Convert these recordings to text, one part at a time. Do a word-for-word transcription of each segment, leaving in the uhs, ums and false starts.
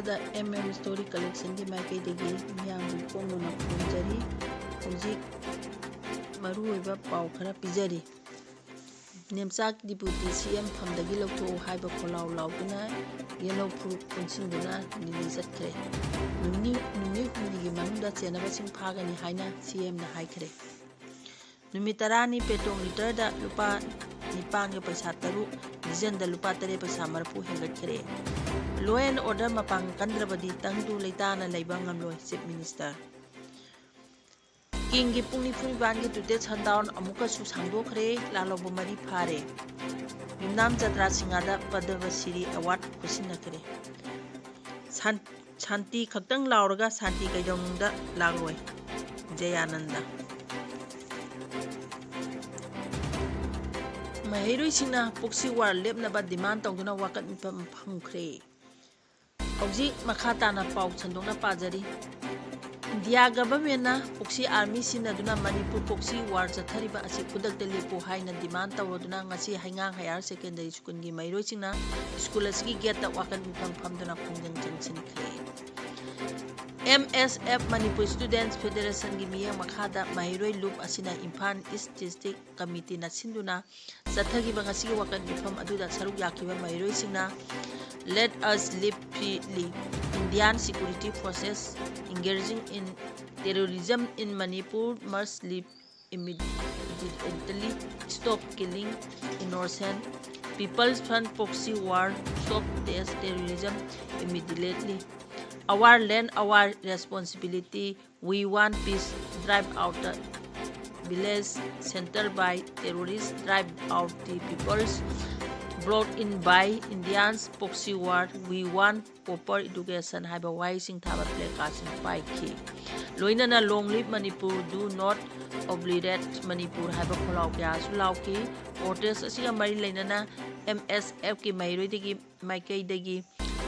ꯗ M M story ꯀꯂꯦꯛꯁꯟꯒꯤ ꯃꯥꯏꯀꯩꯗꯒꯤ ꯃꯤꯌꯥꯝꯕꯨ ꯏꯀꯣꯝ ꯅꯣꯝꯅ ꯈꯨꯔꯨꯝꯖꯔꯤ꯫ ꯍꯧꯖꯤꯛ ꯃꯔꯨꯑꯣꯏꯕ ꯄꯥꯎ ꯈꯔ ꯄꯤꯖꯔꯤ꯫ ꯅꯦꯝꯆꯥꯛ ꯗꯤꯄꯨꯇꯤ ꯁꯤ ꯑꯦꯝ ꯐꯝꯗꯒꯤ ꯂꯧꯊꯣꯛꯎ ꯍꯥꯏꯕ ꯈꯣꯜꯂꯥꯎ ꯂꯥꯎꯗꯨꯅ ꯌꯦꯜꯍꯧ ꯐꯨꯔꯨꯞ ꯄꯨꯟꯁꯤꯟꯗꯨꯅ ꯗꯤꯜꯂꯤ ꯆꯠꯈ꯭ꯔꯦ꯫ ꯅꯨꯃꯤꯠ, ꯅꯨꯃꯤꯠ ꯍꯨꯝꯅꯤꯒꯤ ꯃꯅꯨꯡꯗ ꯆꯦꯟꯅꯕꯁꯤꯡ ꯐꯥꯒꯅꯤ ꯍꯥꯏꯅ ꯁꯤ ꯑꯦꯝꯅ ꯍꯥꯏꯈ꯭ꯔꯦ꯫ ꯅꯨꯃꯤꯠ ꯇꯔꯥꯅꯤ ꯄꯦꯇ꯭ꯔꯣꯜ ꯂꯤꯇꯔꯗ ꯂꯨꯄꯥ ꯅꯤꯄꯥꯟꯒ ꯄꯩꯁꯥ ꯇꯔꯨꯛ, ꯗꯤꯖꯜꯗ ꯂꯨꯄꯥ ꯇꯔꯦꯠ ꯄꯩꯁꯥ ꯃꯔꯤꯐꯨ ꯍꯦꯟꯒꯠꯈ꯭ꯔꯦ꯫ Law and order ꯃꯄꯥꯡꯒꯜ ꯀꯟꯗ꯭ꯔꯕꯗꯤ ꯇꯪꯗꯨ ꯂꯩꯇꯥꯅ ꯂꯩꯕ ꯉꯝꯂꯣꯏ, ꯆꯤꯐ ꯃꯤꯅꯤꯁꯇꯔ꯫ ꯀꯤꯡꯒꯤ ꯄꯨꯡ ꯅꯤꯐꯨ ꯅꯤꯄꯥꯟꯒꯤ ꯇꯨꯇꯦꯠ ꯁꯟꯗꯥꯎꯟ ꯑꯃꯨꯛꯀꯁꯨ ꯁꯥꯡꯗꯣꯛꯈ꯭ꯔꯦ꯫ ꯂꯥꯜꯍꯧꯕ ꯃꯔꯤ ꯐꯥꯔꯦ꯫ ꯌꯨꯝꯅꯥꯝ ꯖꯇ꯭ꯔꯥ ꯁꯤꯡꯍꯗ ꯄꯗꯃ ꯁꯤꯔꯤ ꯑꯦꯋꯥꯔꯗ ꯈꯨꯠꯁꯤꯟꯅꯈ꯭ꯔꯦ꯫ ꯁꯥꯟ-, ꯁꯥꯟꯇꯤ ꯈꯛꯇꯪ ꯂꯥꯎꯔꯒ ꯁꯥꯟꯇꯤ ꯀꯩꯗꯧꯅꯨꯡꯗ ꯂꯥꯛꯂꯣꯏ꯫ ꯖꯌꯥꯅꯟꯗ꯫ ꯃꯍꯩꯔꯣꯏꯁꯤꯡꯅ ꯄꯣꯛꯁꯤ ꯋꯥꯔ ꯂꯦꯞꯅꯕ ꯗꯤꯃꯥꯟ ꯇꯧꯗꯨꯅ ꯋꯥꯀꯠ ꯃꯤꯐꯝ ꯐꯝꯈ꯭ꯔꯦ꯫ ꯍꯧꯖꯤꯛ ꯃꯈꯥ ꯇꯥꯅ ꯄꯥꯎ ꯁꯟꯗꯣꯛꯅ ꯄꯥꯖꯔꯤ꯫ ꯏꯟꯗꯤꯌꯥ ꯒꯚꯔꯟꯃꯦꯟꯠꯅ ꯄꯣꯛꯁꯤ ꯑꯥꯔꯃꯤ ꯁꯤꯖꯤꯟꯅꯗꯨꯅ ꯃꯅꯤꯄꯨꯔ ꯄꯣꯛꯁꯤ ꯋꯥꯔ ꯆꯠꯊꯔꯤꯕ ꯑꯁꯤ ꯈꯨꯗꯛꯇ ꯂꯦꯞꯄꯨ ꯍꯥꯏꯅ ꯗꯤꯃꯥꯟ ꯇꯧꯔꯗꯨꯅ ꯉꯁꯤ ꯍꯩꯉꯥꯡ ꯍꯥꯌꯔ ꯁꯦꯀꯦꯟꯗꯔꯤ ꯁ꯭ꯀꯨꯜꯒꯤ ꯃꯍꯩꯔꯣꯏꯁꯤꯡꯅ ꯁ꯭ꯀꯨꯜ ꯑꯁꯤꯒꯤ ꯒꯦꯠꯇ ꯋꯥꯀꯠ ꯃꯤꯐꯝ ꯐꯝꯗꯨꯅ ꯈꯣꯡꯖꯪ ꯆꯪꯁꯤꯟꯈ꯭ꯔꯦ꯫ ꯑꯦꯝ ꯑꯦꯁ ꯑꯦꯐ ꯃꯅꯤꯄꯨꯔ ꯁ꯭ꯇꯨꯗꯦꯟꯠꯁ ꯐꯦꯗꯦꯔꯦꯁꯟꯒꯤ ꯃꯤꯠꯌꯦꯡ ꯃꯈꯥꯗ ꯃꯍꯩꯔꯣꯏ ꯂꯨꯞ ꯑꯁꯤꯅ ꯏꯝꯐꯥꯜ ꯏꯁ ꯗꯤꯁꯇ꯭ꯔꯤꯛ ꯀꯃꯤꯇꯤꯅ ꯁꯤꯟꯗꯨꯅ ꯆꯠꯊꯈꯤꯕ ꯉꯁꯤꯒꯤ ꯋꯥꯀꯠ ꯃꯤꯐꯝ ꯑꯗꯨꯗ ꯁꯔꯨꯛ ꯌꯥꯈꯤꯕ ꯃꯍꯩꯔꯣꯏꯁꯤꯡꯅ Let us live freely, Indian security forces engaging in terrorism in Manipur must leave immediately, stop killing innocent people, fund proxy war, stop this terrorism immediately. Our land, our responsibility, We want peace, drive out the village center by terrorists, drive out the peoples brought in by Indians, proxy war, we want proper education ꯍꯥꯏꯕ ꯋꯥꯍꯩꯁꯤꯡ ꯊꯥꯕ placardꯁꯤꯡ ꯄꯥꯏꯈꯤ꯫ ꯂꯣꯏꯅꯅ Long live Manipur, do not obliterate Manipur ꯍꯥꯏꯕ ꯈꯣꯜꯂꯥꯎ ꯀꯌꯥꯁꯨ ꯂꯥꯎꯈꯤ꯫ Protest ꯑꯁꯤꯒ ꯃꯔꯤ ꯂꯩꯅꯅ ꯑꯦꯝ ꯑꯦꯁ ꯑꯦꯐꯀꯤ ꯃꯍꯩꯔꯣꯏꯗꯒꯤ ꯃꯥꯏꯀꯩꯗꯒꯤ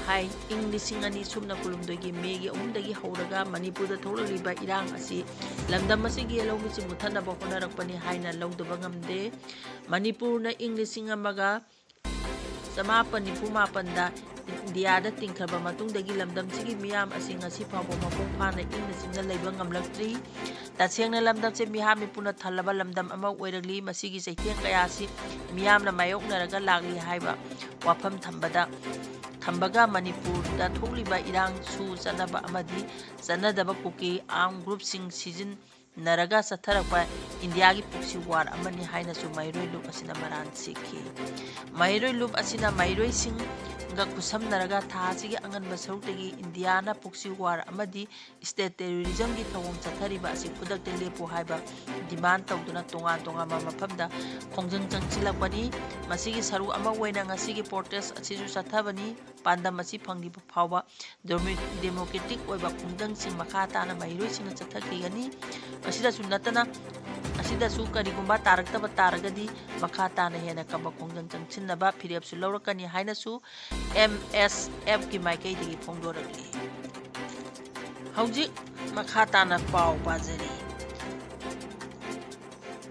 ꯍꯥꯏ, ꯏꯪ ꯂꯤꯁꯤꯡ ꯑꯅꯤ ꯁꯨꯞꯅ ꯀꯨꯟꯍꯨꯝꯗꯣꯏꯒꯤ ꯃꯦꯒꯤ ꯑꯍꯨꯝꯗꯒꯤ ꯍꯧꯔꯒ ꯃꯅꯤꯄꯨꯔꯗ ꯊꯣꯛꯂꯛꯂꯤꯕ ꯏꯔꯥꯡ ꯑꯁꯤ ꯂꯝꯗꯝ ꯑꯁꯤꯒꯤ ꯌꯦꯜꯍꯧꯃꯤꯁꯤꯡ ꯃꯨꯠꯊꯠꯅꯕ ꯍꯣꯠꯅꯔꯛꯄꯅꯤ ꯍꯥꯏꯅ ꯂꯧꯗꯕ ꯉꯝꯗꯦ꯫ ꯃꯅꯤꯄꯨꯔꯅ ꯏꯪ ꯂꯤꯁꯤꯡ ꯑꯃꯒ ꯆꯃꯥꯄꯟ ꯅꯤꯐꯨ ꯃꯥꯄꯟꯗ ꯏꯟꯗꯤꯌꯥꯗ ꯇꯤꯡꯈ꯭ꯔꯕ ꯃꯇꯨꯡꯗꯒꯤ ꯂꯝꯗꯝꯁꯤꯒꯤ ꯃꯤꯌꯥꯝ ꯑꯁꯤ ꯉꯁꯤ ꯐꯥꯎꯕ ꯃꯄꯨꯡ ꯐꯥꯅ ꯏꯪꯅ ꯆꯤꯛꯅ ꯂꯩꯕ ꯉꯝꯂꯛꯇ꯭ꯔꯤ꯫ ꯇꯁꯦꯡꯅ ꯂꯝꯗꯝꯁꯦ ꯃꯤꯍꯥꯠ ꯃꯤꯄꯨꯅ ꯊꯜꯂꯕ ꯂꯝꯗꯝ ꯑꯃ ꯑꯣꯏꯔꯛꯂꯤ꯫ ꯃꯁꯤꯒꯤ ꯆꯩꯊꯦꯡ ꯀꯌꯥ ꯑꯁꯤ ꯃꯤꯌꯥꯝꯅ ꯃꯥꯌꯣꯛꯅꯔꯒ ꯂꯥꯛꯂꯤ ꯍꯥꯏꯕ ꯋꯥꯐꯝ ꯊꯝꯕꯗ, ꯊꯝꯕꯒ ꯃꯅꯤꯄꯨꯔꯗ ꯊꯣꯛꯂꯤꯕ ꯏꯔꯥꯡꯁꯨ ꯆꯠꯅꯕ ꯑꯃꯗꯤ ꯆꯠꯅꯗꯕ ꯀꯨꯀꯤ ꯑꯥꯔꯝ ꯒ꯭ꯔꯨꯞꯁꯤꯡ ꯁꯤꯖꯤꯟꯅꯔꯒ ꯆꯠꯊꯔꯛꯄ ꯏꯟꯗꯤꯌꯥꯒꯤ ꯄ꯭ꯔꯣꯛꯁꯤ ꯋꯥꯔ ꯑꯃꯅꯤ ꯍꯥꯏꯅꯁꯨ ꯃꯍꯩꯔꯣꯏ ꯂꯨꯞ ꯑꯁꯤꯅ ꯃꯔꯥꯜ ꯁꯤꯈꯤ꯫ ꯃꯍꯩꯔꯣꯏ ꯂꯨꯞ ꯑꯁꯤꯅ ꯃꯍꯩꯔꯣꯏꯁꯤꯡꯒ ꯈꯨꯠꯁꯝꯅꯔꯒ ꯊꯥ ꯑꯁꯤꯒꯤ ꯑꯉꯟꯕ ꯁꯔꯨꯛꯇꯒꯤ ꯏꯟꯗꯤꯌꯥꯅ ꯄ꯭ꯔꯣꯛꯁꯤ ꯋꯥꯔ ꯑꯃꯗꯤ ꯁ꯭ꯇꯦꯠ ꯇꯦꯔꯣꯔꯤꯖꯝꯒꯤ ꯊꯧꯑꯣꯡ ꯆꯠꯊꯔꯤꯕ ꯑꯁꯤ ꯈꯨꯗꯛꯇ ꯂꯦꯞꯄꯨ ꯍꯥꯏꯕ ꯗꯤꯃꯥꯟ ꯇꯧꯗꯨꯅ ꯇꯣꯉꯥꯟ ꯇꯣꯉꯥꯟꯕ ꯃꯐꯝꯗ ꯈꯣꯡꯖꯪ ꯆꯪꯁꯤꯜꯂꯛꯄꯅꯤ꯫ ꯃꯁꯤꯒꯤ ꯁꯔꯨꯛ ꯑꯃ ꯑꯣꯏꯅ ꯉꯁꯤꯒꯤ ꯄ꯭ꯔꯣꯇꯦꯁ ꯑꯁꯤꯁꯨ ꯆꯠꯊꯕꯅꯤ꯫ ꯄꯥꯟꯗꯝ ꯑꯁꯤ ꯐꯪꯂꯤꯕ ꯐꯥꯎꯕ ꯗꯦꯃꯣ-, ꯗꯦꯃꯣꯀ꯭ꯔꯦꯇꯤꯛ ꯑꯣꯏꯕ ꯈꯣꯡꯖꯪꯁꯤꯡ ꯃꯈꯥ ꯇꯥꯅ ꯃꯍꯩꯔꯣꯏꯁꯤꯡꯅ ꯆꯠꯊꯈꯤꯒꯅꯤ꯫ ꯑꯁꯤꯗꯁꯨ ꯅꯠꯇꯅ, ꯑꯁꯤꯗꯁꯨ ꯀꯔꯤꯒꯨꯝꯕ ꯇꯥꯔꯛꯇꯕ ꯇꯥꯔꯒꯗꯤ ꯃꯈꯥ ꯇꯥꯅ ꯍꯦꯟꯅ ꯀꯝꯕ ꯈꯣꯡꯖꯪ ꯆꯪꯁꯤꯟꯅꯕ ꯐꯤꯔꯦꯞꯁꯨ ꯂꯧꯔꯛꯀꯅꯤ ꯍꯥꯏꯅꯁꯨ ꯑꯦꯝ ꯑꯦꯁ ꯑꯦꯐꯀꯤ ꯃꯥꯏꯀꯩꯗꯒꯤ ꯐꯣꯡꯗꯣꯔꯛꯂꯤ꯫ ꯍꯧꯖꯤꯛ ꯃꯈꯥ ꯇꯥꯅ ꯄꯥꯎ ꯄꯥꯖꯔꯤ꯫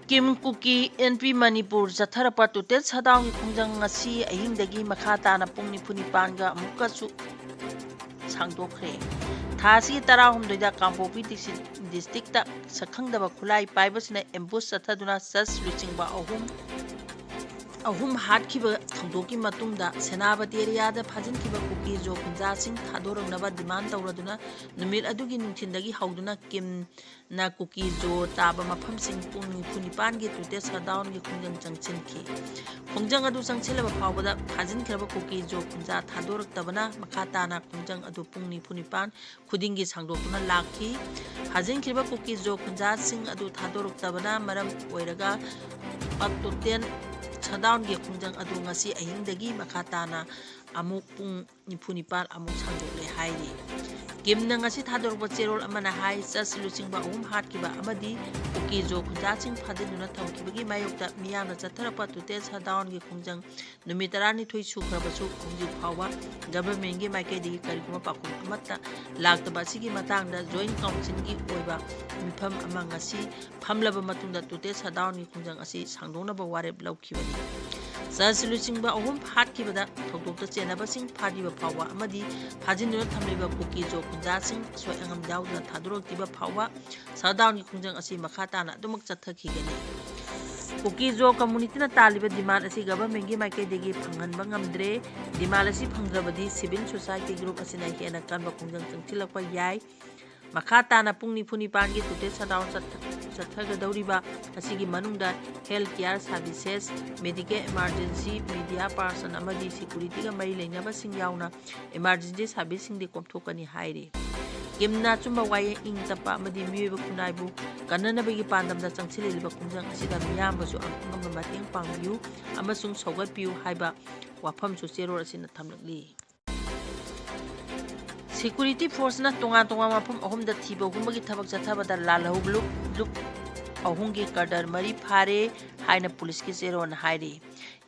ꯀꯤꯝ ꯀꯨꯀꯤ ꯑꯦꯟ ꯄꯤ ꯃꯅꯤꯄꯨꯔ ꯆꯠꯊꯔꯛꯄ ꯇꯣꯇꯦꯜ ꯁꯠꯗꯥꯎꯟꯒꯤ ꯈꯣꯡꯖꯪ ꯉꯁꯤ ꯑꯍꯤꯡꯗꯒꯤ ꯃꯈꯥ ꯇꯥꯅ ꯄꯨꯡ ꯅꯤꯐꯨ ꯅꯤꯄꯥꯟꯒ ꯑꯃꯨꯛꯀꯁꯨ ꯁꯥꯡꯗꯣꯛꯈ꯭ꯔꯦ꯫ ꯊꯥ ꯑꯁꯤꯒꯤ ꯇꯔꯥꯍꯨꯝꯗꯣꯏꯗ ꯀꯥꯡꯄꯣꯛꯄꯤ ꯗꯤꯁꯇ꯭ꯔꯤꯛ-, ꯗꯤꯁꯇ꯭ꯔꯤꯛꯇ ꯁꯛꯈꯪꯗꯕ ꯈꯨꯠꯂꯥꯏ ꯄꯥꯏꯕꯁꯤꯅ ꯑꯦꯝꯕꯨꯁ ꯆꯠꯊꯗꯨꯅ ꯆꯔꯆ ꯂꯨꯆꯤꯡꯕ ꯑꯍꯨꯝ, ꯑꯍꯨꯝ ꯍꯥꯠꯈꯤꯕ ꯊꯧꯗꯣꯛꯀꯤ ꯃꯇꯨꯡꯗ ꯁꯦꯅꯥꯄꯇꯤ ꯑꯦꯔꯤꯌꯥꯗ ꯐꯥꯖꯤꯟꯈꯤꯕ ꯀꯨꯀꯤ ꯖꯣ ꯈꯨꯟꯖꯥꯁꯤꯡ ꯊꯥꯗꯣꯔꯛꯅꯕ ꯗꯤꯃꯥꯟ ꯇꯧꯔꯗꯨꯅ ꯅꯨꯃꯤꯠ ꯑꯗꯨꯒꯤ ꯅꯨꯡꯊꯤꯜꯗꯒꯤ ꯍꯧꯗꯨꯅ ꯀꯤꯝ ꯅ ꯀꯨꯀꯤ ꯖꯣ ꯇꯥꯕ ꯃꯐꯝꯁꯤꯡ ꯄꯨꯡ ꯅꯤꯐꯨ ꯅꯤꯄꯥꯟꯒꯤ ꯇꯣꯇꯦꯜ ꯁꯠꯗꯥꯎꯟꯒꯤ ꯈꯣꯡꯖꯪ ꯆꯪꯁꯤꯟꯈꯤ꯫ ꯈꯣꯡꯖꯪ ꯑꯗꯨ ꯆꯪꯁꯤꯜꯂꯕ ꯐꯥꯎꯕꯗ ꯐꯥꯖꯤꯟꯈ꯭ꯔꯕ ꯀꯨꯀꯤ ꯖꯣ ꯈꯨꯟꯖꯥ ꯊꯥꯗꯣꯔꯛꯇꯕꯅ ꯃꯈꯥ ꯇꯥꯅ ꯈꯣꯡꯖꯪ ꯑꯗꯨ ꯄꯨꯡ ꯅꯤꯐꯨ ꯅꯤꯄꯥꯟ ꯈꯨꯗꯤꯡꯒꯤ ꯁꯥꯡꯗꯣꯛꯇꯨꯅ ꯂꯥꯛꯈꯤ꯫ ꯐꯥꯖꯤꯟꯈ꯭ꯔꯤꯕ ꯀꯨꯀꯤ ꯖꯣ ꯈꯨꯟꯖꯥꯁꯤꯡ ꯑꯗꯨ ꯊꯥꯗꯣꯔꯛꯇꯕꯅ ꯃꯔꯝ ꯑꯣꯏꯔꯒ ꯇꯣꯇꯦꯜ ꯁꯠꯗꯥꯎꯟꯒꯤ ꯈꯣꯡꯖꯪ ꯑꯗꯨ ꯉꯁꯤ ꯑꯍꯤꯡꯗꯒꯤ ꯃꯈꯥ ꯇꯥꯅ ꯑꯃꯨꯛ ꯄꯨꯡ ꯅꯤꯐꯨ ꯅꯤꯄꯥꯟ ꯑꯃꯨꯛ ꯁꯥꯡꯗꯣꯛꯂꯦ ꯍꯥꯏꯔꯤ꯫ ꯀꯤꯝꯅ ꯉꯁꯤ ꯊꯥꯗꯣꯔꯛꯄ ꯆꯦꯔꯣꯜ ꯑꯃꯅ ꯍꯥꯏ, ꯆꯔꯆ ꯂꯨꯆꯤꯡꯕ ꯑꯍꯨꯝ ꯍꯥꯠꯈꯤꯕ ꯑꯃꯗꯤ ꯀꯨꯀꯤ ꯖꯣ ꯈꯨꯟꯖꯥꯁꯤꯡ ꯐꯥꯖꯤꯟꯗꯨꯅ ꯊꯝꯈꯤꯕꯒꯤ ꯃꯥꯌꯣꯛꯇ ꯃꯤꯌꯥꯝꯅ ꯆꯠꯊꯔꯛꯄ ꯇꯨꯇꯦꯜ ꯁꯠꯗꯥꯎꯟꯒꯤ ꯈꯣꯡꯖꯪ ꯅꯨꯃꯤꯠ ꯇꯔꯥꯅꯤꯊꯣꯏ ꯁꯨꯈ꯭ꯔꯕꯁꯨ ꯍꯧꯖꯤꯛ ꯐꯥꯎꯕ ꯒꯚꯔꯟꯃꯦꯟꯒꯤ ꯃꯥꯏꯀꯩꯗꯒꯤ ꯀꯔꯤꯒꯨꯝꯕ ꯄꯥꯎꯈꯨꯝ ꯑꯃꯠꯇ ꯂꯥꯛꯇꯕ ꯑꯁꯤꯒꯤ ꯃꯇꯥꯡꯗ ꯖꯣꯏꯟꯠ ꯀꯥꯎꯟꯁꯤꯜꯒꯤ ꯑꯣꯏꯕ ꯃꯤꯐꯝ ꯑꯃ ꯉꯁꯤ ꯐꯝꯂꯕ ꯃꯇꯨꯡꯗ ꯇꯨꯇꯦꯜ ꯁꯠꯗꯥꯎꯟꯒꯤ ꯈꯣꯡꯖꯪ ꯑꯁꯤ ꯁꯥꯡꯗꯣꯛꯅꯕ ꯋꯥꯔꯦꯞ ꯂꯧꯈꯤꯕꯅꯤ꯫ ꯆꯔꯆ ꯂꯨꯆꯤꯡꯕ ꯑꯍꯨꯝ ꯍꯥꯠꯈꯤꯕꯗ ꯊꯧꯗꯣꯛꯇ ꯆꯦꯟꯅꯕꯁꯤꯡ ꯐꯥꯗ꯭ꯔꯤꯕ ꯐꯥꯎꯕ ꯑꯃꯗꯤ ꯐꯥꯖꯤꯟꯗꯨꯅ ꯊꯝꯂꯤꯕ ꯀꯨꯀꯤ ꯖꯣ ꯈꯨꯟꯖꯥꯁꯤꯡ ꯑꯁꯣꯏ ꯑꯉꯥꯝ ꯌꯥꯎꯗꯅ ꯊꯥꯗꯣꯔꯛꯇ꯭ꯔꯤꯕ ꯐꯥꯎꯕ ꯁꯠꯗꯥꯎꯟꯒꯤ ꯈꯣꯡꯖꯪ ꯑꯁꯤ ꯃꯈꯥ ꯇꯥꯅ ꯑꯗꯨꯃꯛ ꯆꯠꯊꯈꯤꯒꯅꯤ꯫ ꯀꯨꯀꯤ ꯖꯣ ꯀꯝꯃꯨꯅꯤꯇꯤꯅ ꯇꯥꯜꯂꯤꯕ ꯗꯤꯃꯥꯟ ꯑꯁꯤ ꯒꯚꯔꯟꯃꯦꯟꯒꯤ ꯃꯥꯏꯀꯩꯗꯒꯤ ꯐꯪꯍꯟꯕ ꯉꯝꯗ꯭ꯔꯦ꯫ ꯗꯤꯃꯥꯟ ꯑꯁꯤ ꯐꯪꯗ꯭ꯔꯕꯗꯤ ꯁꯤꯚꯤꯜ ꯁꯣꯁꯥꯏꯇꯤ ꯒ꯭ꯔꯨꯞ ꯑꯁꯤꯅ ꯍꯦꯟꯅ ꯀꯟꯕ ꯈꯣꯡꯖꯪ ꯆꯪꯁꯤꯜꯂꯛꯄ ꯌꯥꯏ꯫ ꯃꯈꯥ ꯇꯥꯅ ꯄꯨꯡ ꯅꯤꯐꯨ ꯅꯤꯄꯥꯟꯒꯤ ꯇꯨꯇꯦꯜ ꯁꯠꯗꯥꯎꯟ ꯆꯠꯊ-, ꯆꯠꯊꯒꯗꯧꯔꯤꯕ ꯑꯁꯤꯒꯤ ꯃꯅꯨꯡꯗ health care services, medical emergency, media person ꯑꯃꯗꯤ ꯁꯦꯀ꯭ꯌꯨꯔꯤꯇꯤꯒ ꯃꯔꯤ ꯂꯩꯅꯕꯁꯤꯡ ꯌꯥꯎꯅ ꯏꯃꯥꯔꯖꯦꯟꯁꯤ ꯁꯥꯔꯚꯤꯁꯁꯤꯡꯗꯤ ꯀꯣꯝꯊꯣꯛꯀꯅꯤ ꯍꯥꯏꯔꯤ꯫ ꯀꯤꯝꯅ ꯑꯆꯨꯝꯕ ꯋꯥꯌꯦꯜ, ꯏꯪ ꯇꯞꯄ ꯑꯃꯗꯤ ꯃꯤꯑꯣꯏꯕ ꯈꯨꯟꯅꯥꯏꯕꯨ ꯀꯟꯅꯅꯕꯒꯤ ꯄꯥꯟꯗꯝꯗ ꯆꯪꯁꯤꯜꯂꯤꯕ ꯈꯣꯡꯖꯪ ꯑꯁꯤꯗ ꯃꯤꯌꯥꯝꯕꯁꯨ ꯑꯉꯝꯕ ꯃꯇꯦꯡ ꯄꯥꯡꯕꯤꯌꯨ ꯑꯃꯁꯨꯡ ꯁꯧꯒꯠꯄꯤꯌꯨ ꯍꯥꯏꯕ ꯋꯥꯐꯝꯁꯨ ꯆꯦꯔꯣꯜ ꯑꯁꯤꯅ ꯊꯝꯂꯛꯂꯤ꯫ ꯁꯦꯀ꯭ꯌꯨꯔꯤꯇꯤ ꯐꯣꯔꯁꯅ ꯇꯣꯉꯥꯟ ꯇꯣꯉꯥꯟꯕ ꯃꯐꯝ ꯑꯍꯨꯝꯗ ꯊꯤꯕ ꯍꯨꯝꯕꯒꯤ ꯊꯕꯛ ꯆꯠꯊꯕꯗ ꯂꯥꯜꯍꯧ ꯂꯨꯞ, ꯂꯨꯞ ꯑꯍꯨꯝꯒꯤ ꯀꯥꯗꯔ ꯃꯔꯤ ꯐꯥꯔꯦ ꯍꯥꯏꯅ ꯄꯨꯂꯤꯁꯀꯤ ꯆꯦꯔꯣꯜꯅ ꯍꯥꯏꯔꯤ꯫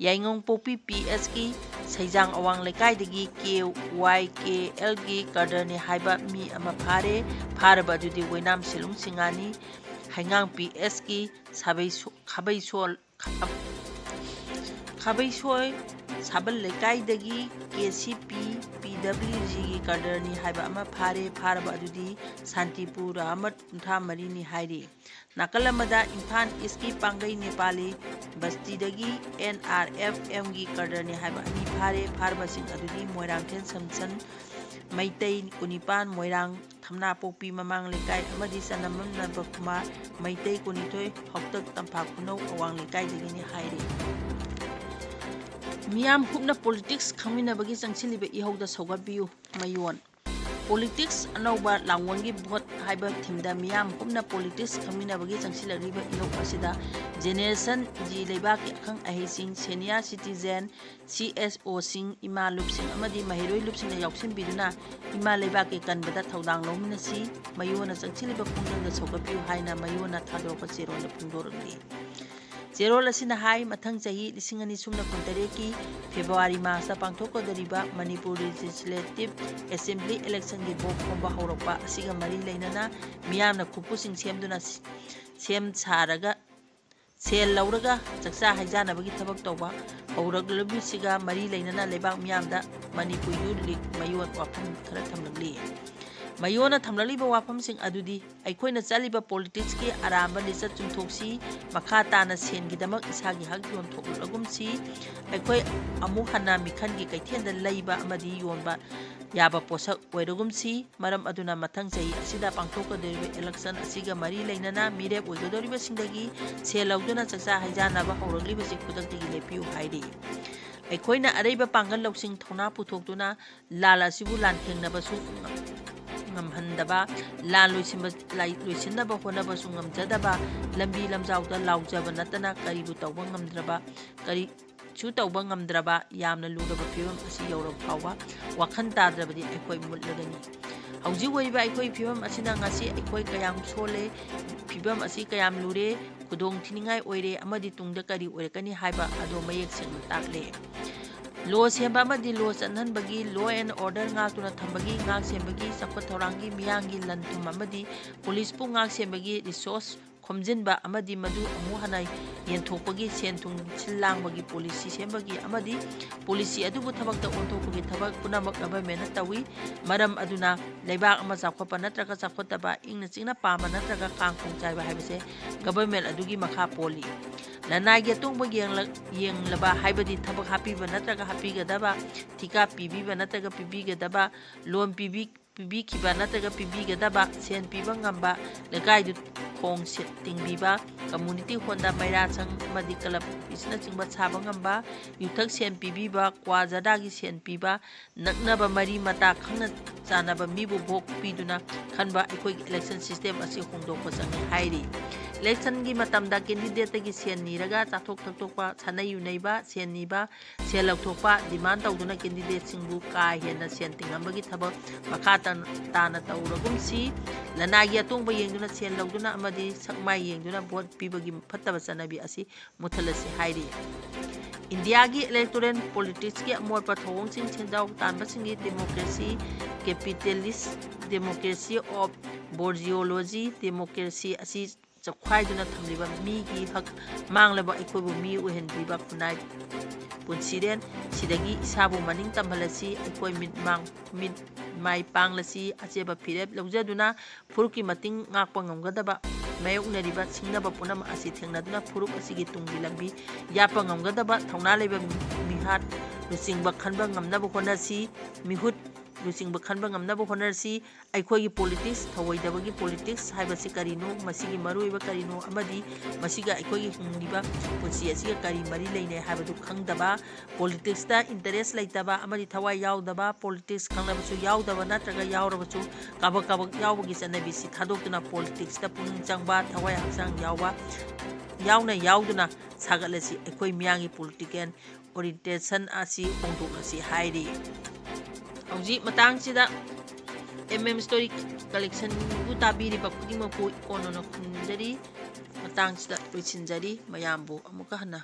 ꯌꯥꯏꯉꯪꯄꯣꯛꯄꯤ ꯄꯤ ꯑꯦꯁꯀꯤ ꯁꯩꯖꯥꯡ ꯑꯋꯥꯡ ꯂꯩꯀꯥꯏꯗꯒꯤ ꯀꯦ ꯋꯥꯏ ꯀꯦ ꯑꯦꯜꯒꯤ ꯀꯥꯗꯔꯅꯤ ꯍꯥꯏꯕ ꯃꯤ ꯑꯃ ꯐꯥꯔꯦ꯫ ꯐꯥꯔꯕ ꯑꯗꯨꯗꯤ ꯑꯣꯏꯅꯥꯝ ꯁꯤꯂꯨꯡ ꯁꯤꯡꯉꯥꯅꯤ, ꯍꯩꯉꯥꯡ ꯄꯤ ꯑꯦꯁꯀꯤ ꯁꯥꯕꯩꯁꯣ-, ꯈꯥꯕꯩꯁꯣꯜ, ꯈꯥꯕꯩꯁꯣꯏ ꯁꯥꯕꯜ ꯂꯩꯀꯥꯏꯗꯒꯤ ꯀꯦ ꯁꯤ ꯄꯤ ꯄꯤ ꯗꯕ꯭ꯂꯤꯎ ꯖꯤꯒꯤ ꯀꯥꯗꯔꯅꯤ ꯍꯥꯏꯕ ꯑꯃ ꯐꯥꯔꯦ꯫ ꯐꯥꯔꯕ ꯑꯗꯨꯗꯤ ꯁꯥꯟꯇꯤꯄꯨꯔ ꯑꯍꯃꯠ, ꯀꯨꯟꯊ꯭ꯔꯥ ꯃꯔꯤꯅꯤ ꯍꯥꯏꯔꯤ꯫ ꯅꯥꯀꯜ ꯑꯃꯗ ꯏꯝꯐꯥꯜ ꯏꯁꯀꯤ ꯄꯥꯡꯒꯩ ꯅꯦꯄꯥꯂꯤ ꯕꯁꯇꯤꯗꯒꯤ ꯑꯦꯟ ꯑꯥꯔ ꯑꯦꯐ ꯑꯦꯝꯒꯤ ꯀꯥꯗꯔꯅꯤ ꯍꯥꯏꯕ ꯑꯅꯤ ꯐꯥꯔꯦ꯫ ꯐꯥꯔꯕꯁꯤꯡ ꯑꯗꯨꯗꯤ ꯃꯣꯏꯔꯥꯡꯊꯦꯝ ꯁꯝꯁꯟ, ꯃꯩꯇꯩ ꯀꯨꯟꯅꯤꯄꯥꯟ, ꯃꯣꯏꯔꯥꯡ ꯊꯝꯅꯥꯄꯣꯛꯄꯤ ꯃꯃꯥꯡ ꯂꯩꯀꯥꯏ ꯑꯃꯗꯤ ꯆꯅꯝꯕꯝ ꯅꯕꯀꯨꯃꯥꯔ, ꯃꯩꯇꯩ ꯀꯨꯟꯅꯤꯊꯣꯏ, ꯍꯥꯎꯇꯛ ꯇꯝꯐꯥ ꯈꯨꯅꯧ ꯑꯋꯥꯡ ꯂꯩꯀꯥꯏꯗꯒꯤꯅꯤ ꯍꯥꯏꯔꯤ꯫ ꯃꯤꯌꯥꯝ ꯍꯨꯞꯅ ꯄꯣꯂꯤꯇꯤꯛꯁ ꯈꯪꯃꯤꯟꯅꯕꯒꯤ ꯆꯪꯁꯤꯜꯂꯤꯕ ꯏꯍꯧꯗ ꯁꯧꯒꯠꯄꯤꯌꯨ꯫ ꯃꯌꯣꯟ꯫ Politics ꯑꯅꯧꯕ ꯂꯥꯡꯑꯣꯟꯒꯤ ꯚꯣꯠ ꯍꯥꯏꯕ ꯊꯤꯝꯗ ꯃꯤꯌꯥꯝ ꯄꯨꯝꯅ politics ꯈꯪꯃꯤꯟꯅꯕꯒꯤ ꯆꯪꯁꯤꯜꯂꯛꯂꯤꯕ ꯏꯍꯧ ꯑꯁꯤꯗ Generation Z ꯂꯩꯕꯥꯛꯀꯤ ꯑꯈꯪ ꯑꯍꯩꯁꯤꯡ, senior citizen, C S Oꯁꯤꯡ, ꯏꯃꯥ ꯂꯨꯞꯁꯤꯡ ꯑꯃꯗꯤ ꯃꯍꯩꯔꯣꯏ ꯂꯨꯞꯁꯤꯡꯅ ꯌꯥꯎꯁꯤꯟꯕꯤꯗꯨꯅ ꯏꯃꯥ ꯂꯩꯕꯥꯛꯀꯤ ꯀꯟꯕꯗ ꯊꯧꯗꯥꯡ ꯂꯧꯃꯤꯟꯅꯁꯤ, ꯃꯌꯣꯟꯅ ꯆꯪꯁꯤꯜꯂꯤꯕ ꯈꯣꯡꯖꯪꯗ ꯁꯧꯒꯠꯄꯤꯌꯨ ꯍꯥꯏꯅ ꯃꯌꯣꯟꯅ ꯊꯥꯗꯣꯔꯛꯄ ꯆꯦꯔꯣꯜꯗ ꯐꯣꯡꯗꯣꯔꯛꯂꯤ꯫ ꯆꯦꯔꯣꯜ ꯑꯁꯤꯅ ꯍꯥꯏ, ꯃꯊꯪ ꯆꯍꯤ ꯂꯤꯁꯤꯡ ꯑꯅꯤ ꯁꯨꯞꯅ ꯀꯨꯟꯇꯔꯦꯠꯀꯤ February Marchꯇ ꯄꯥꯡꯊꯣꯛꯀꯗꯧꯔꯤꯕ Manipur Legislative Assembly electionꯒꯤ vote ꯈꯣꯝꯕ ꯍꯧꯔꯛꯄ ꯑꯁꯤꯒ ꯃꯔꯤ ꯂꯩꯅꯅ ꯃꯤꯌꯥꯝꯅ ꯈꯨꯠꯄꯨꯁꯤꯡ ꯁꯦꯝꯗꯨꯅ ꯁꯦꯝ ꯁꯥꯔꯒ ꯁꯦꯜ ꯂꯧꯔꯒ ꯆꯥꯛꯆꯥ ꯍꯩꯖꯥꯅꯕꯒꯤ ꯊꯕꯛ ꯇꯧꯕ ꯍꯧꯔꯛꯂꯤꯕꯁꯤꯒ ꯃꯔꯤ ꯂꯩꯅꯅ ꯂꯩꯕꯥꯛ ꯃꯤꯌꯥꯝꯗ Manipur Youth League ꯃꯌꯣꯟ ꯋꯥꯐꯝ ꯈꯔ ꯊꯝꯂꯛꯂꯤ꯫ ꯃꯌꯣꯟꯅ ꯊꯝꯂꯛꯂꯤꯕ ꯋꯥꯐꯝꯁꯤꯡ ꯑꯗꯨꯗꯤ ꯑꯩꯈꯣꯏꯅ ꯆꯠꯂꯤꯕ politicsꯀꯤ ꯑꯔꯥꯟꯕ ꯂꯤꯆꯠ ꯆꯨꯝꯊꯣꯛꯁꯤ, ꯃꯈꯥ ꯇꯥꯅ ꯁꯦꯟꯒꯤꯗꯃꯛ ꯏꯁꯥꯒꯤ ꯍꯛ ꯌꯣꯟꯊꯣꯛꯂꯒꯨꯝꯁꯤ, ꯑꯩꯈꯣꯏ ꯑꯃꯨꯛ ꯍꯟꯅ ꯃꯤꯈꯜꯒꯤ ꯀꯩꯊꯦꯜꯗ ꯂꯩꯕ ꯑꯃꯗꯤ ꯌꯣꯟꯕ ꯌꯥꯕ ꯄꯣꯠꯁꯛ ꯑꯣꯏꯔꯒꯨꯝꯁꯤ꯫ ꯃꯔꯝ ꯑꯗꯨꯅ ꯃꯊꯪ ꯆꯍꯤ ꯑꯁꯤꯗ ꯄꯥꯡꯊꯣꯛꯀꯗꯧꯔꯤꯕ election ꯑꯁꯤꯒ ꯃꯔꯤ ꯂꯩꯅꯅ ꯃꯤꯔꯦꯞ ꯑꯣꯏꯒꯗꯧꯔꯤꯕꯁꯤꯡꯗꯒꯤ ꯁꯦꯜ ꯂꯧꯗꯨꯅ ꯆꯥꯛꯆꯥ ꯍꯩꯖꯥꯅꯕ ꯍꯧꯔꯛꯂꯤꯕꯁꯤ ꯈꯨꯗꯛꯇꯒꯤ ꯂꯦꯞꯄꯤꯌꯨ ꯍꯥꯏꯔꯤ꯫ ꯑꯩꯈꯣꯏꯅ ꯑꯔꯩꯕ ꯄꯥꯡꯒꯜ ꯂꯧꯁꯤꯡ ꯊꯧꯅꯥ ꯄꯨꯊꯣꯛꯇꯨꯅ ꯂꯥꯟ ꯑꯁꯤꯕꯨ ꯂꯥꯟꯊꯦꯡꯅꯕꯁꯨ ꯉꯝ-, ꯉꯝꯍꯟꯗꯕ, ꯂꯥꯟ ꯂꯣꯏꯁꯤꯟꯕ-, ꯂꯥꯏ-, ꯂꯣꯏꯁꯤꯟꯅꯕ ꯍꯣꯠꯅꯕꯁꯨ ꯉꯝꯖꯗꯕ, ꯂꯝꯕꯤ ꯂꯝꯖꯥꯎꯗ ꯂꯥꯎꯖꯕ ꯅꯠꯇꯅ ꯀꯔꯤꯕꯨ ꯇꯧꯕ ꯉꯝꯗ꯭ꯔꯕ, ꯀꯔꯤꯁꯨ ꯇꯧꯕ ꯉꯝꯗ꯭ꯔꯕ ꯌꯥꯝꯅ ꯂꯨꯔꯕ ꯐꯤꯕꯝ ꯑꯁꯤ ꯌꯧꯔꯕ ꯐꯥꯎꯕ ꯋꯥꯈꯜ ꯇꯥꯗ꯭ꯔꯕꯗꯤ ꯑꯩꯈꯣꯏ ꯃꯨꯠꯂꯒꯅꯤ꯫ ꯍꯧꯖꯤꯛ ꯑꯣꯏꯔꯤꯕ ꯑꯩꯈꯣꯏ ꯐꯤꯕꯝ ꯑꯁꯤꯅ ꯉꯁꯤ ꯑꯩꯈꯣꯏ ꯀꯌꯥꯝ ꯁꯣꯜꯂꯦ, ꯐꯤꯕꯝ ꯑꯁꯤ ꯀꯌꯥꯝ ꯂꯨꯔꯦ, ꯈꯨꯗꯣꯡ ꯊꯤꯅꯤꯡꯉꯥꯏ ꯑꯣꯏꯔꯦ ꯑꯃꯗꯤ ꯇꯨꯡꯗ ꯀꯔꯤ ꯑꯣꯏꯔꯛꯀꯅꯤ ꯍꯥꯏꯕ ꯑꯗꯨ ꯃꯌꯦꯛ ꯁꯦꯡꯅ ꯇꯥꯛꯂꯦ꯫ Law ꯁꯦꯝꯕ ꯑꯃꯗꯤ law ꯆꯠꯍꯟꯕꯒꯤ, law and order ꯉꯥꯛꯇꯨꯅ ꯊꯝꯕꯒꯤ, ꯉꯥꯛ ꯁꯦꯟꯕꯒꯤ, ꯆꯥꯎꯈꯠ ꯊꯧꯔꯥꯡꯒꯤ, ꯃꯤꯌꯥꯝꯒꯤ ꯂꯟ ꯊꯨꯝ ꯑꯃꯗꯤ policeꯄꯨ ꯉꯥꯛ ꯁꯦꯟꯕꯒꯤ resource ꯈꯣꯝꯖꯤꯟꯕ ꯑꯃꯗꯤ ꯃꯗꯨ ꯑꯃꯨꯛ ꯍꯟꯅ ꯌꯦꯟꯊꯣꯛꯄꯒꯤ, ꯁꯦꯟ ꯊꯨꯝ ꯁꯤꯜ ꯂꯥꯡꯕꯒꯤ policy ꯁꯦꯝꯕꯒꯤ ꯑꯃꯗꯤ policy ꯑꯗꯨꯕꯨ ꯊꯕꯛꯇ ꯑꯣꯟꯊꯣꯛꯄꯒꯤ ꯊꯕꯛ ꯄꯨꯝꯅꯃꯛ governmentꯅ ꯇꯧꯏ꯫ ꯃꯔꯝ ꯑꯗꯨꯅ ꯂꯩꯕꯥꯛ ꯑꯃ ꯆꯥꯎꯈꯠꯄ ꯅꯠꯇ꯭ꯔꯒ ꯆꯥꯎꯈꯠꯇꯕ, ꯏꯪꯅ ꯆꯤꯛꯅ ꯄꯥꯟꯕ ꯅꯠꯇ꯭ꯔꯒ ꯀꯥꯡ ꯈꯣꯡ ꯆꯥꯏꯕ ꯍꯥꯏꯕꯁꯦ government ꯑꯗꯨꯒꯤ ꯃꯈꯥ ꯄꯣꯜꯂꯤ꯫ ꯂꯅꯥꯏꯒꯤ ꯑꯇꯣꯡꯕ ꯌꯦꯡꯂ-, ꯌꯦꯡꯂꯕ ꯍꯥꯏꯕꯗꯤ ꯊꯕꯛ ꯍꯥꯞꯄꯤꯕ ꯅꯠꯇ꯭ꯔꯒ ꯍꯥꯞꯄꯤꯒꯗꯕ, ꯊꯤꯀꯥ ꯄꯤꯕꯤꯕ ꯅꯠꯇ꯭ꯔꯒ ꯄꯤꯕꯤꯒꯗꯕ, loan ꯄꯤꯕꯤ-, ꯄꯤꯕꯤꯈꯤꯕ ꯅꯠꯇ꯭ꯔꯒ ꯄꯤꯕꯤꯒꯗꯕ ꯁꯦꯟ ꯄꯤꯕ ꯉꯝꯕ, ꯂꯩꯀꯥꯏꯗꯨ ꯈꯣꯡ ꯁꯦ-, ꯇꯤꯡꯕꯤꯕ, ꯀꯝꯃꯨꯅꯤꯇꯤ ꯍꯣꯜꯗ ꯃꯩꯔꯥ ꯁꯪ ꯑꯃꯗꯤ ꯀ꯭ꯂꯕ ꯑꯣꯐꯤꯁꯅꯆꯤꯡꯕ ꯁꯥꯕ ꯉꯝꯕ, ꯌꯨꯊꯛ ꯁꯦꯟ ꯄꯤꯕꯤꯕ, ꯀ꯭ꯋꯥ ꯖꯔꯗꯥꯒꯤ ꯁꯦꯟ ꯄꯤꯕ, ꯅꯛꯅꯕ ꯃꯔꯤ ꯃꯇꯥ ꯈꯪꯅ ꯆꯥꯟꯅꯕ ꯃꯤꯕꯨ ꯚꯣꯠ ꯄꯤꯗꯨꯅ ꯈꯟꯕ ꯑꯩꯈꯣꯏꯒꯤ ꯏꯂꯦꯛꯁꯟ ꯁꯤꯁꯇꯦꯝ ꯑꯁꯤ ꯍꯣꯡꯗꯣꯛꯄ ꯆꯪꯏ ꯍꯥꯏꯔꯤ꯫ ꯏꯂꯦꯛꯁꯟꯒꯤ ꯃꯇꯝꯗ ꯀꯦꯟꯗꯤꯗꯦꯠꯇꯒꯤ ꯁꯦꯟ ꯅꯤꯔꯒ ꯆꯥꯊꯣꯛ ꯊꯛꯇꯣꯛꯄ, ꯁꯥꯟꯅꯩ ꯌꯨꯅꯩꯕ, ꯁꯦꯟ ꯅꯤꯕ, ꯁꯦꯜ ꯂꯧꯊꯣꯛꯄ, ꯗꯤꯃꯥꯟ ꯇꯧꯗꯨꯅ ꯀꯦꯟꯗꯤꯗꯦꯠꯁꯤꯡꯕꯨ ꯀꯥ ꯍꯦꯟꯅ ꯁꯦꯟ ꯇꯤꯡꯍꯟꯕꯒꯤ ꯊꯕꯛ ꯃꯈꯥ ꯇꯥ-, ꯇꯥꯅ ꯇꯧꯔꯒꯨꯝꯁꯤ꯫ ꯂꯅꯥꯏꯒꯤ ꯑꯇꯣꯡꯕ ꯌꯦꯡꯗꯨꯅ ꯁꯦꯜ ꯂꯧꯗꯨꯅ ꯑꯃꯗꯤ ꯁꯛꯃꯥꯏ ꯌꯦꯡꯗꯨꯅ ꯚꯣꯠ ꯄꯤꯕꯒꯤ ꯐꯠꯇꯕ ꯆꯠꯅꯕꯤ ꯑꯁꯤ ꯃꯨꯊꯠꯂꯁꯤ ꯍꯥꯏꯔꯤ꯫ ꯏꯟꯗꯤꯌꯥꯒꯤ ꯏꯂꯦꯛꯇꯣꯔꯦꯜ ꯄꯣꯂꯤꯇꯤꯛꯁꯀꯤ ꯑꯃꯣꯠꯄ ꯊꯧꯑꯣꯡꯁꯤꯡ ꯁꯦꯟꯖꯥꯎ ꯇꯥꯟꯕꯁꯤꯡꯒꯤ democracy, capitalist democracy of bourgeoisie democracy ꯑꯁꯤ ꯆꯞꯈꯥꯏꯗꯨꯅ ꯊꯝꯂꯤꯕ ꯃꯤꯒꯤ ꯍꯛ ꯃꯥꯡꯂꯕ ꯑꯩꯈꯣꯏꯕꯨ ꯃꯤ ꯑꯣꯏꯍꯟꯕꯤꯕ ꯈꯨꯟꯅꯥꯏ ꯄꯨꯟꯁꯤꯔꯦꯟ ꯁꯤꯗꯒꯤ ꯏꯁꯥꯕꯨ ꯃꯅꯤꯡ ꯇꯝꯍꯜꯂꯁꯤ꯫ ꯑꯩꯈꯣꯏ ꯃꯤꯠ ꯃꯥꯡ-, ꯃꯤꯠ ꯃꯥꯏ ꯄꯥꯡꯂꯁꯤ꯫ ꯑꯆꯦꯕ ꯐꯤꯔꯦꯞ ꯂꯧꯖꯗꯨꯅ ꯐꯨꯔꯨꯞꯀꯤ ꯃꯇꯤꯡ ꯉꯥꯛꯄ ꯉꯝꯒꯗꯕ ꯃꯥꯌꯣꯛꯅꯔꯤꯕ ꯁꯤꯡꯅꯕ ꯄꯨꯝꯅꯃꯛ ꯑꯁꯤ ꯊꯦꯡꯅꯗꯨꯅ ꯐꯨꯔꯨꯞ ꯑꯁꯤꯒꯤ ꯇꯨꯡꯒꯤ ꯂꯝꯕꯤ ꯌꯥꯠꯄ ꯉꯝꯒꯗꯕ ꯊꯧꯅꯥ ꯂꯩꯕ ꯃꯤꯍꯥꯠ ꯂꯨꯆꯤꯡꯕ ꯈꯟꯕ ꯉꯝꯅꯕ ꯍꯣꯠꯅꯁꯤ꯫ ꯃꯤꯍꯨꯠ ꯂꯨꯆꯤꯡꯕ ꯈꯟꯕ ꯉꯝꯅꯕ ꯍꯣꯠꯅꯔꯁꯤ꯫ ꯑꯩꯈꯣꯏꯒꯤ ꯄꯣꯂꯤꯇꯤꯛꯁ, ꯊꯧꯑꯣꯏꯗꯕꯒꯤ ꯄꯣꯂꯤꯇꯤꯛꯁ ꯍꯥꯏꯕꯁꯤ ꯀꯔꯤꯅꯣ? ꯃꯁꯤꯒꯤ ꯃꯔꯨꯑꯣꯏꯕ ꯀꯔꯤꯅꯣ? ꯑꯃꯗꯤ ꯃꯁꯤꯒ ꯑꯩꯈꯣꯏꯒꯤ ꯍꯤꯡꯂꯤꯕ ꯄꯨꯟꯁꯤ ꯑꯁꯤꯒ ꯀꯔꯤ ꯃꯔꯤ ꯂꯩꯅꯩ ꯍꯥꯏꯕꯗꯨ ꯈꯪꯗꯕ, ꯄꯣꯂꯤꯇꯤꯛꯁꯇ ꯏꯟꯇꯔꯦꯁ ꯂꯩꯇꯕ ꯑꯃꯗꯤ ꯊꯋꯥꯏ ꯌꯥꯎꯗꯕ, ꯄꯣꯂꯤꯇꯤꯛꯁ ꯈꯪꯂꯕꯁꯨ ꯌꯥꯎꯗꯕ ꯅꯠꯇ꯭ꯔꯒ ꯌꯥꯎꯔꯕꯁꯨ ꯀꯥꯕꯛ ꯀꯥꯕꯛ ꯌꯥꯎꯕꯒꯤ ꯆꯠꯅꯕꯤꯁꯤ ꯊꯥꯗꯣꯛꯇꯨꯅ ꯄꯣꯂꯤꯇꯤꯛꯁꯇ ꯄꯨꯛꯅꯤꯡ ꯆꯪꯕ, ꯊꯋꯥꯏ ꯍꯛꯆꯥꯡ ꯌꯥꯎꯕ, ꯌꯥꯎꯅ ꯌꯥꯎꯗꯨꯅ ꯁꯥꯒꯠꯂꯁꯤ꯫ ꯑꯩꯈꯣꯏ ꯃꯤꯌꯥꯝꯒꯤ ꯄꯣꯂꯤꯇꯤꯀꯦꯜ ꯑꯣꯔꯤꯌꯦꯟꯇꯦꯁꯟ ꯑꯁꯤ ꯍꯣꯡꯗꯣꯛꯂꯁꯤ ꯍꯥꯏꯔꯤ꯫ ꯍꯧꯖꯤꯛ ꯃꯇꯥꯡꯁꯤꯗ M M Story Collectionꯕꯨ ꯇꯥꯕꯤꯔꯤꯕ ꯈꯨꯗꯤꯡꯃꯛꯄꯨ ꯏꯀꯣꯟꯅꯅ ꯈꯨꯝꯖꯔꯤ꯫ ꯃꯇꯥꯡꯁꯤꯗ ꯂꯣꯏꯁꯤꯟꯖꯔꯤ꯫ ꯃꯌꯥꯝꯕꯨ ꯑꯃꯨꯛꯀ ꯍꯟꯅ